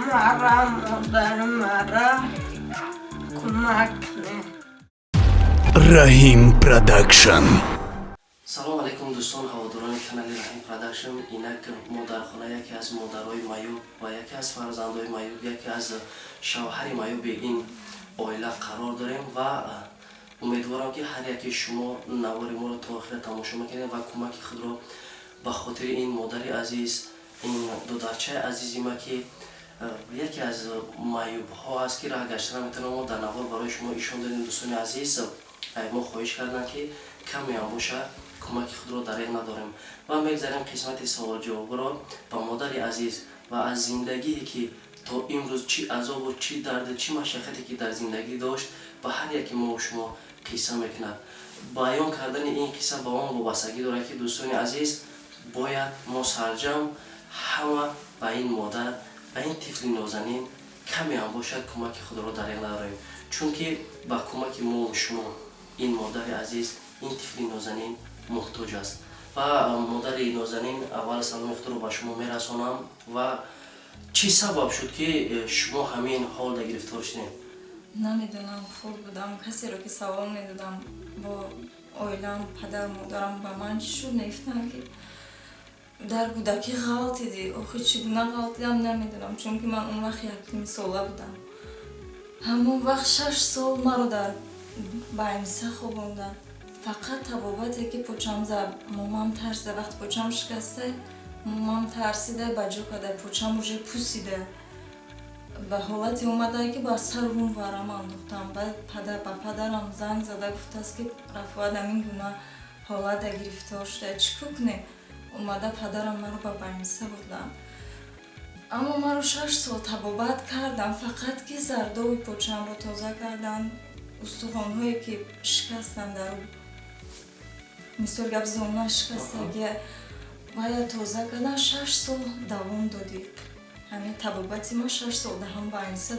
Мара, модар, мара кӯмак кунед. Раҳим Продакшн. Салом алейкум, дӯстон, ҳаводорони канали Раҳим Продакшн. Инак мо дар хона яке аз модарои маъюб ва яке аз фарзандои маъюб, яке аз шавҳари маъюби ин оила қарор дорем ва умедворам, ки ҳар яке шумо навори моро то охира тамошо мекунед ва кӯмаки худро ба хотири ин модари азиз, ин додарчаи азизи ма, ки яке аз маъюбҳо аст, ки раҳ гашта наметавонад. Мо дар навор барои шумо ишон додем. Дӯстони азиз, мо хоҳиш кардам, ки камеам боша, кӯмаки худро дареғ надорем ва мегзарем қисмати саволҷавобро ба модари азиз ва аз зиндагие, ки то имрӯз чӣ азобу чӣ дарду чӣ машаққате, ки дар зиндагӣ дошт, ба ҳар яке мо шумо қисса мекунад. Баён кардани ин қисса ба он вобастагӣ дорад, ки, дӯстони азиз, бояд мо сарҷам ҳама ба ин модар, ба ин тифли нозанин камеам бошад, кӯмаки худро дареғ надорем, чунки ба кӯмаки мову шумо ин модари азиз, ин тифли нозанин муҳтоҷ аст. Ва модари нозанин, аввал саломи худро ба шумо мерасонам. Ва чӣ сабаб шуд, ки шумо ҳамин ҳолда гирифтор шудем? Намедонам, хурд будам. Касеро ки савол медодам бо оилам, падару модарам, ба ман чӣ шуд, мегуфтанд, ки дар кӯдакӣ ғалтидӣ. Охир чӣ гуна ғалтидам, намедонам, чунки ман он вақт 1,5 сола будам. Ҳамон вақт 6 сол маро дар больница хобонданд, фақат табобате ки почам зад. Момам тарсида, вақти почам шикаста, момам тарсида, ба ҷо карда, почам уже пусида, ба ҳолате омада, ки ба сару варам андохтам. Баъд ба падарам занг зада гуфтааст, ки Рафоат ҳамин гуна ҳолата гирифтор шуда, чӣ кор кунем? Омада, падарам маро ба больница бурданд, аммо маро 6 сол табобат кардам, фақат ки зардови почамро тоза карданд, устухонҳое ки шикастанд, дар мисол гап зона шикастагия вая тоза кардан. 6 сол давом додӣ ҳамин табобати ма, 6 сол даҳам больница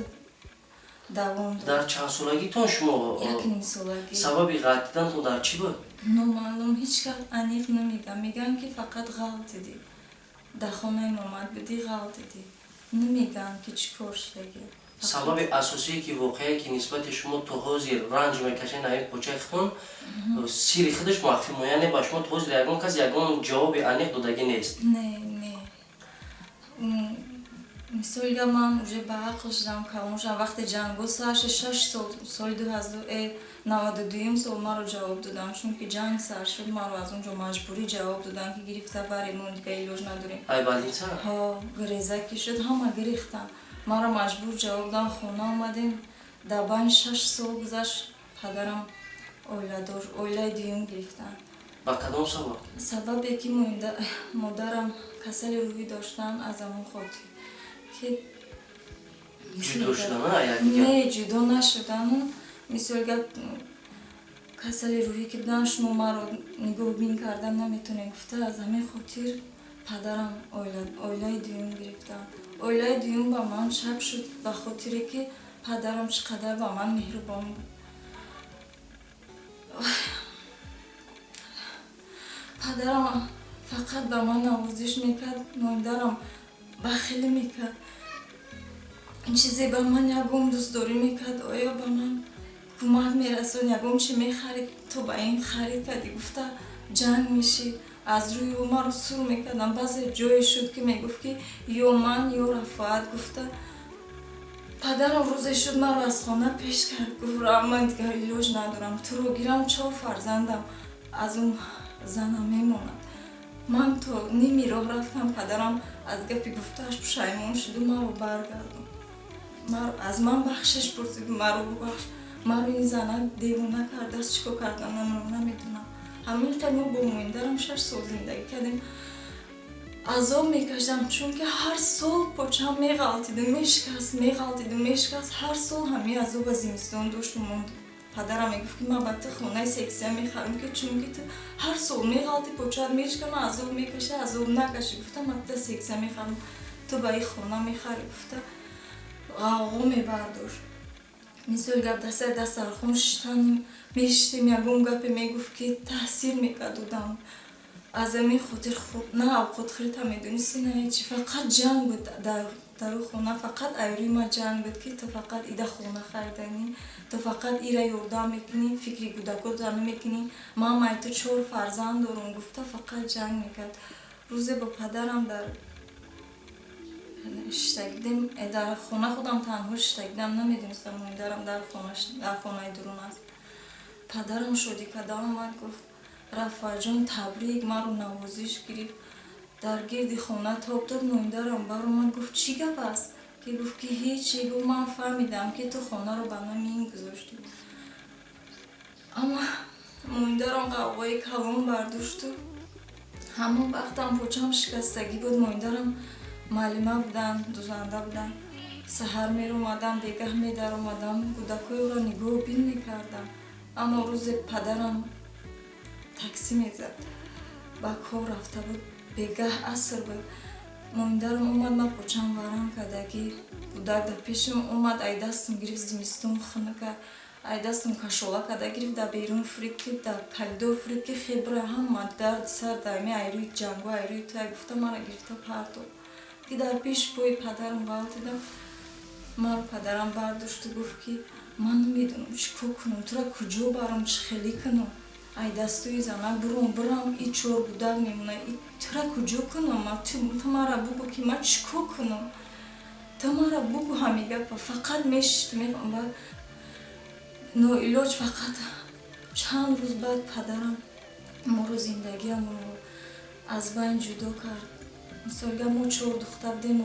давом дод. Дар чанд солагитон шумо? 1,5 солагӣ. Сабаби ғалтидантон дар чӣ буд? Номаълум, ҳеҷ кас аниқ намегӯяд. Мегӯянд, ки фақат ғалтидӣ, дар хонаи момад будӣ, ғалтидӣ. Намегӯянд, ки чӣ кор шудагӣ. Сабаби асосие, ки воқеае, ки нисбати шумо то ҳозир ранҷ мекашед, ҳамин почаи хун сири худаш махфӣ монд, яъне ба шумо то ҳозир ягон кас ягон ҷавоби аниқ додагӣ нест? Не. Мисоли гап, ман уже ба ақл шудам, калон шудам. Вақте ҷангҳо сар шуд, 6 сол, соли дуҳазор 92-юм сол маро ҷавоб доданд, чунки ҷанг сар шуд, маро аз он ҷо маҷбурӣ ҷавоб доданд, ки гирифта баред, мо дигар илоҷ надорем. Ай больница? Ҳо, греза ки шуд, ҳама гирифтанд, маро маҷбур ҷавоб доданд. Хона омадем, дар байни 6 сол гузашт, падарам оиладор, оилаи дуюм гирифтанд. Ба кадом сабаб? Сабабе ки модарам касали рӯҳӣ доштанд, аз ҳамон хотир ки Ҷудо шудан якдигар? Не, ҷудо нашудану, мисол гап, касали рӯҳӣ ки буданд, шумо маро нигоҳбин кардан наметонед гуфта, аз ҳамин хотир падарам оилаи дуюм гирифтанд. Оилаи дуюм ба ман чап шуд, ба хотире ки падарам чӣ қадар ба ман меҳрубон буд. Падарам фақат ба ман навозиш мекард, модарам бахилӣ мекард, чизе ба ман ягон дӯстдорӣ мекард, оё ба ман кӯмак мерасон, ягон чи мехарид, то ба ин харид кардӣ гуфта ҷанг мешид. Аз рӯи ӯ маро сур мекардам. Баъзе ҷое шуд, ки мегуфт, ки ё ман, ё Рафоат гуфта. Падарам рӯзе шуд, маро аз хона пеш кард, гуфт: «Ман дигар илоҷ надорам, туро гирам, чор фарзандам аз он занам мемонад». Ман то ними роҳ рафтам, падарам аз гапи гуфтааш пушаймон шуду маро баргардонд, аз ман бахшиш пурсид: «Маро бубахш, маро ин зана девона кардааст, чӣ кор карданамро намедонам». Ҳамин қадр мо бо моиндарам 6 сол зиндагӣ кардем. Азоб мекашидам, чунки ҳар сол почам меғалтиду мешикаст, меғалтиду мешикаст. Ҳар сол ҳамин азоба зимистон дошту монд. Падарам мегуфт, ки ман ба ту хонаи сексия мехарам, ки чунки ту ҳар сол меғалти, почаат мешикама, азоб мекашӣ, азоб накашӣ гуфта, ман ту сексия мехарам, ту ба ин хона мехарӣ гуфта ғавғо мебардошт. Мисоли гап, дар сари дастархон шиштан мешиштем, ягон гапе мегуфт, ки таъсир мекард одам. Аз ҳамин хотир хуб на авқотхӯрита медонисти, на ҳечи. Фақат ҷанг буд дар ӯ хона, фақат айрӯи ма ҷанг буд, ки ту фақат ида хона хариданӣ, ту фақат ира ёрдам мекунӣ, фикри кӯдакота намекунӣ, ман май ту чор фарзанд дорум, гуфта фақат ҷанг мекард. Рӯзе бо падарам дар шиштагидем, дар хона худам танҳо шиштагидам, намедонистам модарам дар хонаи дурун аст. Падарам шодӣ карда омад, гуфт: «Рафаҷон, табрик!» Маро навозиш гирифт, дар гирди хона тоб дод. Модарам баромад, гуфт: «Чӣ гап аст?» Ки гуфт, ки ҳечи. Гуфт: «Ман фаҳмидам, ки ту хонаро ба номи ин гузоштӣ». Аммо модарам ғавғои калон бардошту ҳамон вақтам почам шикастагӣ буд. Модарам муаллима буданд, дузанда буданд. Саҳар меромадам, бегаҳ медаромадам, кӯдакҳои ӯро нигоҳубин мекардам. Аммо рӯзе падарам таксӣ мезад, ба кор рафта буд, бегаҳ, аср буд. Модарам омад, ман почам варам кардагӣ, кӯдак дар пешам омад, ай дастам гирифт, зимистон хунука, ай дастам кашола карда гирифт, дар берун фурид, ки дар коридор фурид, ки хебра, ҳама дарди сар дами айрӯи ҷангу айрӯи тай, гуфта мара гирифта партоб, ки дар пеши пои падарам ғалтидам. Маро падарам бардошту гуфт, ки ман намедонам чӣ кор кунам, тура куҷо барам, чӣ хелӣ кунам, ай дастуи занак буром бирам, и чор кӯдак мемона, и тура куҷо кунам, ту мара бугӯ, ки ман чӣ кор кунам, ту мара бугӯ. Ҳами гапа фақат мешишт. Ноилоҷ фақат чанд рӯз баъд падарам моро, зиндагиамонро аз байн ҷудо кард. Мисолга, мо чор духтар будем,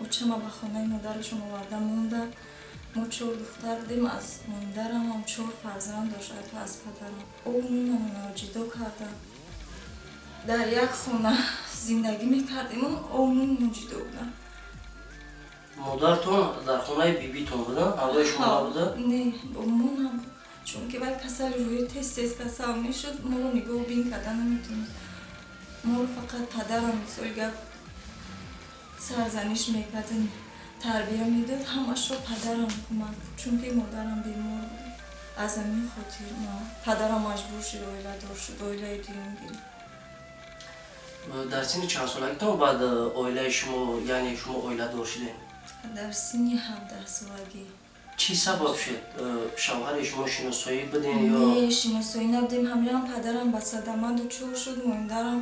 очама ба хонаи модарашон оварда монда. Мо чор духтар будем, аз модарамам чор фарзанд дошт, аз падарам. Ӯ нунамонро ҷудо кардам. Дар як хона зиндагӣ мекардем, нунмон ҷудо будам. Модаратон дар хонаи бибитон буда, ҳамроҳи шумо набуда? Не, бо мо набуд, чунки вай касали рӯҳӣ, тез тез касал мешуд, моро нигоҳубин карда наметонист. Моро фақат падарам, мисоли гап, сарзаниш мекард, тарбия медод, ҳамашро падарам кӯмак, чунки модарам бемор буд. Аз ҳамин хотир падарам маҷбур шуд, оиладор шуд, оилаи дуюм гирифт. Дар синни чанд солагитон баъд оилаи шумо, яъне шумо оиладор шудем? Дар синни 17-солагӣ. Чӣ сабаб шуд? Шавҳари шумо шиносоӣ будем ё? Не, шиносоӣ набудем. Ҳамирам падарам ба садама дучор шуд. Модарам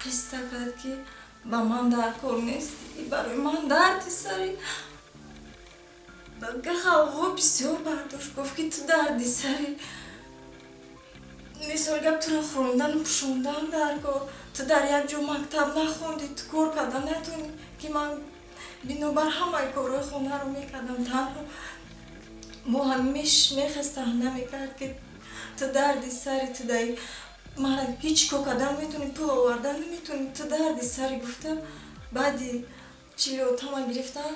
қисса кард, ки ба ман дар кор нестӣ, барои ман дарди сари. Ғавғо бисёр бардошт, гуфт, ки ту дарди сари, мисол гап, туро хӯрондану пӯшондан дар кор, ту дар як ҷо мактаб нахондӣ, ту кор карда натонӣ, ки ман бинобар ҳамаи корҳои хонаро мекардам танҳо. Бо ҳамеш мехест, таҳна мекард, ки ту дарди сари, ту дай мара ҳеҷ кор карда наметонӣ, пул оварда наметонӣ, ту дарди сари, гуфта. Баъди чилиотама гирифтан,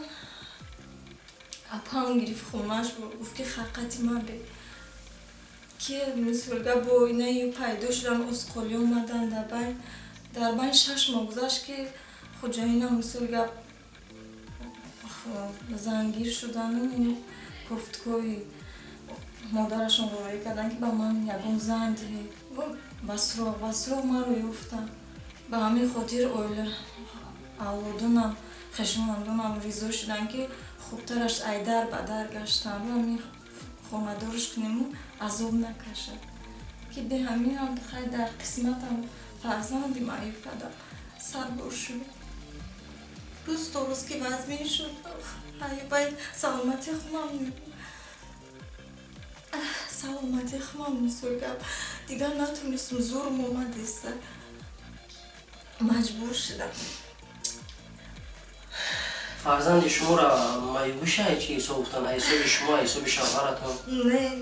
апам гирифт, хонааш гуфт, ки хаққати ман бе ки, мисол гап, бо инаи пайдо шудан, узқолӣ омадан дар байн. Дар байн 6 моҳ гузашт, ки хоҷаинам, мисол гап, зангир шудану кофткои модарашон роҳӣ карданд, ки ба ман ягон зан диҳед. Ба суроғ маро ёфтанд. Ба ҳамин хотир оила, авлодонам, хешовандонам ризо шуданд, ки хубтараш айдар ба дар гаштанру ҳамин хонадорш кунему азоб накашад, ки бе ҳаминам хай дар қисматам фарзанди маъюб кардам. Сад бор шуд, рӯз то рӯз ки вазмин шуд, бай саломатии хумам, мисол гап, дигар натонистум, зурм омад иста, маҷбур шудам. Фарзанди шуморо маъюбиша чӣ ҳисоб гуфтан? Ҳисоби шумо, ҳисоби шавҳаратон?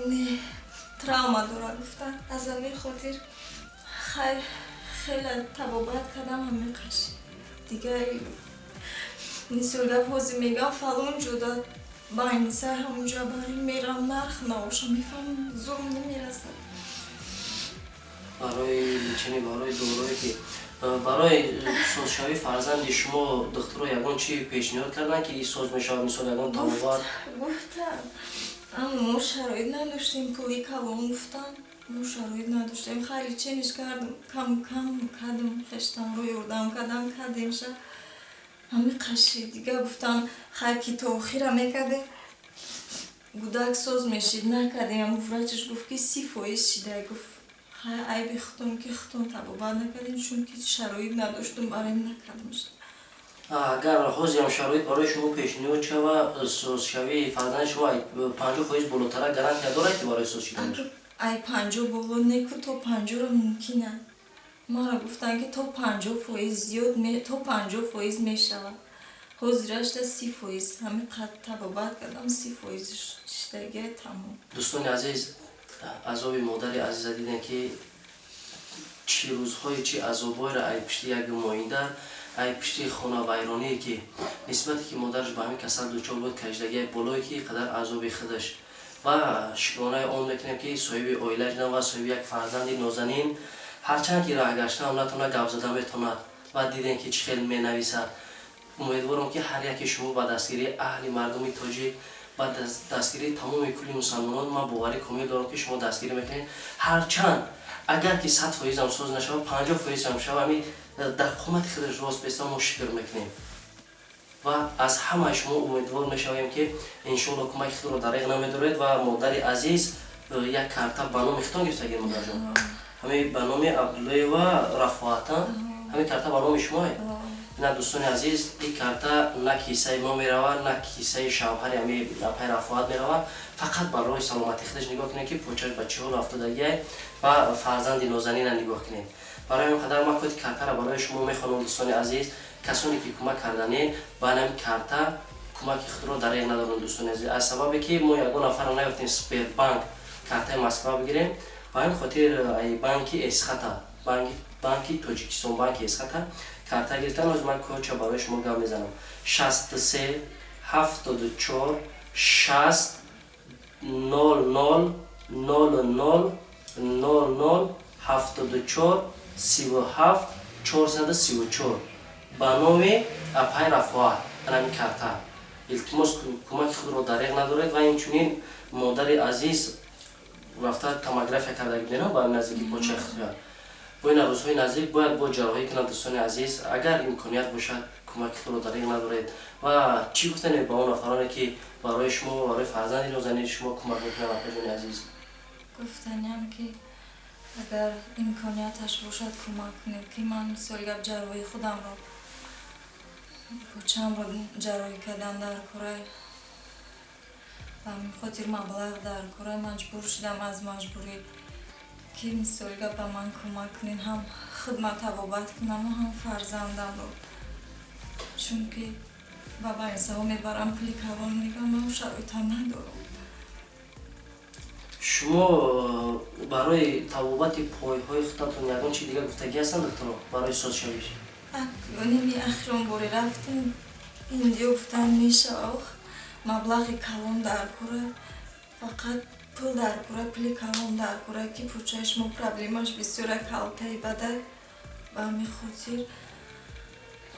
Не, травма дорад, гуфтан. Аз ҳамин хотир хай хеле табобат кардам, ҳамин қаш дигар, мисол гап, ҳозир мегам фалон ҷода байни сар ҳамонҷо барин мерам, нарх набоша, мефаҳмам, зурм намерасад. Барои лечение, барои дорое ки барои созшавии фарзанди шумо духтуро ягон чи пешниҳод карданд, ки ин соз мешавад, мисол, ягон табобат? Гуфтам, аммо мо шароит надоштем, пули калон гуфтан. Мо шароит надоштем, хайли чениш кардам, кам кам кардам, хештамро ёрдам кардам, кардемша. Ҳами қаши дига гуфтам, хай ки то охира мекардем, гудак соз мешид, накардем. Врачаш гуфт, ки 30% шида. Гуфт, хай, айби худтон, ки худтон табобат накардем, чунки шароит надоштум, барои накардамша. Агар ҳозирам шароит барои шумо пешниҳод шава, созшавии фарзанди шумо 50% болотара гарантия дорад, ки барои соз шиданаш? Ай 50 боло неку, то 50-ро мумкин аст. Мара гуфтанд, ки то 50% зиёд, то 50% мешавад. Ҳозирашда 30%, ҳамин қад табобат кардам, 30% шидагия, тамом. Дӯстони азиз, азоби модари азиза дидем, ки чӣ рӯзҳое, чӣ азобҳоеро ай пишти як моиндар, ай пишти хонавайроние, ки нисбате ки модараш ба ҳамин касал дучор буд, кашидагия болое, ки қадар азоби худаш. Ва шукронаи он мекунем, ки соҳиби оила шудам ва соҳиби як фарзанди нозанин. Ҳарчанд ки раҳ гаштаам натавонад, гап зада метавонад ва дидем, ки чӣ хел менависад. Умедворам, ки ҳар яке шумо ба дастгирии аҳли мардуми тоҷик, ба дастгирии тамоми кулли мусалмонон, ман боварӣ комил дорам, ки шумо дастгирӣ мекунед. Ҳарчанд агар ки 100%-ам соз нашавад, 50%-ам шава, ами дар қомати худаш рост беста, мо шукр мекунем ва аз ҳамаи шумо умедвор мешавем, ки иншоалло кӯмаки худро дареғ намедоред. Ва модари азиз, як карта ба номи худтон гирифтагӣ, модарҷон, ҳами ба номи Абдуллоева Рафоата, ҳамин карта ба номи шумое. На, дӯстони азиз, ин карта на кисаи мо меравад, на кисаи шавҳари ҳами апай Рафоат меравад. Фақат барои саломатии худаш нигоҳ кунед, ки почаш ба чӣ ҳол афтодагиай, ва фарзанди нозанина нигоҳ кунед. Барои ҳамин қадар ман коди картаро барои шумо мехонам. Дӯстони азиз, касоне ки кӯмак карданӣ, ба ҳамин карта кӯмаки худро дареғ надоранд. Дӯстони азиз, аз сабабе ки мо ягон нафарро наёфтем Сбербанк картаи Москва бигирем, ба ҳамин хотир банки Эсхата, банки Тоҷикистон, банки Эсхата карта гирифтан. Ҳозир ман кодча барои шумо гап мезанам: 63 74 60 00 00 00 74 37 434 ба номи апай Рафоат ҳамин карта. Илтимос, кӯмаки худро дареғ надоред. Ва инчунин модари азиз рафта томография карда будем ба наздики почаи худя. Бо ин рӯзҳои наздик бояд бо ҷарроҳӣ кунанд. Дӯстони азиз, агар имконият бошад, кӯмаки худро дареғ надоред. Ва чӣ гуфтанед ба он нафароне, ки барои шумо ва барои фарзанди нозанини шумо кӯмак мекунанд, апаҷони азиз? Гуфтаниам, ки агар имконияташ бошад, кӯмак кунед, ки ман мисоли гап ҷарроҳии худамро, почаамро ҷарроҳӣ кардан дар кора, ба ҳамин хотир маблағ дар кора, маҷбур шудам аз маҷбурӣ, ки мисоли гап ба ман кӯмак кунед, ҳам хидмат табобат кунаму ҳам фарзандамро, чунки ба больницаҳо мебарам, пули калон мегӯям, ман шароитам надорам. Шумо барои табобати пойҳои худатон ягон чи дигар гуфтагӣ ҳастанд докторо барои созшавиш? Ними ахирон боре рафтем, индиё гуфтан мешава, маблағи калон дар кора, фақат пул дар кора, пули калон дар кора, ки почаи шумо проблемаш бисёра, калтаи бадай. Ба ҳамин хотир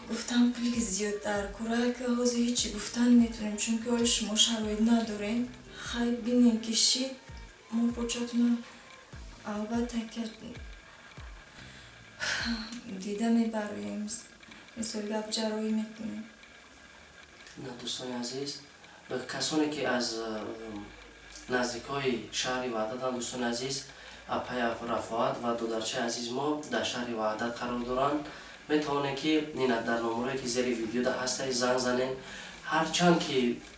гуфтам, пули зиёд дар кора, ки ҳозир ҳечи гуфтан метавонем, чунки ҳоли шумо шароит надорем. Хай, бинем, ки шид, мо початона албатта ки дида мебароем, мисол гап ҷарроҳӣ мекунем. На, дӯстони азиз, касоне ки аз наздикҳои шаҳри Ваҳдатанд, дӯстони азиз, апай Рафоат ва додарчаи азиз мо дар шаҳри Ваҳдат қарор доранд. Метавонед, ки ина дар номерое, ки зери видеода ҳастаи, занг занед. Ҳарчанд ки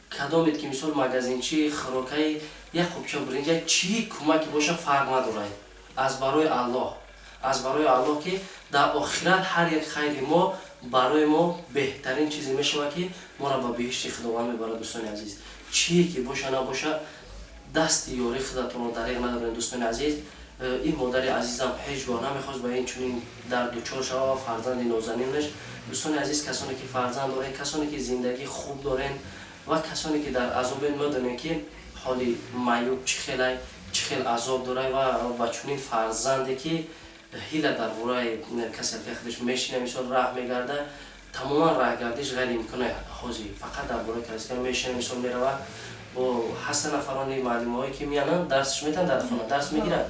кадомед, ки мисол магазинчи хӯрокаи, як қубча биринҷа, чӣ кӯмаке боша, фарқ надорад. Аз барои Аллоҳ, аз барои Аллоҳ, ки дар охират ҳар як хайри мо барои мо беҳтарин чизе мешавад, ки моро ба беҳишти Худованд мебарад. Дӯстони азиз, чие ки боша набоша, дасти ёрии худатонро дареғ надоред. Дӯстони азиз, ин модари азизам ҳеҷ гоҳ намехост ба ин чунин дард дучор шава ва фарзанди нозанинаш. Дӯстони азиз, касоне ки фарзанд доред, касоне ки зиндагии хуб доред ва касоне ки дар азобед, медонед, ки ҳоли маъюб чӣ хелай, чӣ хел азоб дорад. Ва ба чунин фарзанде, ки ҳила дар бораи касалки худаш мешина, мисол раҳ мегарда, тамоман раҳгардиш ғайриимкон ҳозир, фақат дар бораи коляска мешина, мисол мерава. Бо ҳаста нафарони муаллимҳое, ки меянанд, дарсш метаҳанд, дар хона дарс мегирад.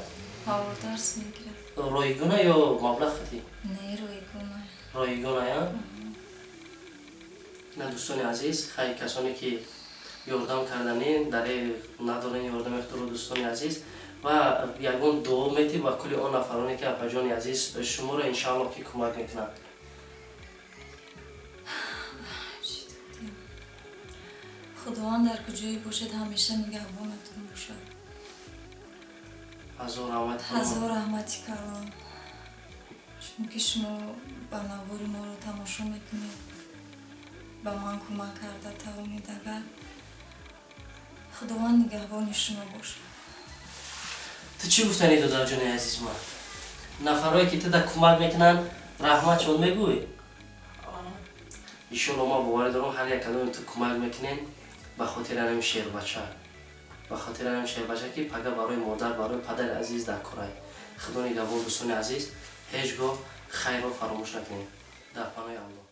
Ҳо, дарс мегирад. Ройгона ё маблағ хати? Не, ройгона. Ройгона, я? На, дӯстони азиз, хай, касоне ки ёрдам карданин, даре надорен ёрдами худро, дӯстони азиз, ва ягон дуо метӣ ба кулли он нафароне ки, апаҷони азиз, шуморо иншааллоҳ ки кӯмак мекунанд? Чӣ додем? Худованд дар куҷое бошед, ҳамеша нигаҳбонатон бошад. Ҳазор раҳмат. Ҳазор раҳмати калон, чунки шумо ба навори моро тамошо мекунед, ба ман кӯмак карда тавонед. Агар Худованд нигаҳбони шумо бошад. Ту чӣ гуфтанӣ, додарҷони азиз ман? Нафарое ки туда кӯмак мекунанд, раҳматшон мегӯй? Иншоалло, ман боварӣ дорам, ҳар як кадоми ту кӯмак мекунем ба хотири анами шербача, ба хотири анами шербача, ки пага барои модар, барои падари азиз дар корай. Худо нигаҳбон, дӯстони азиз, ҳеҷ гоҳ хайрро фаромӯш накунем. Дар паноҳи Аллоҳ.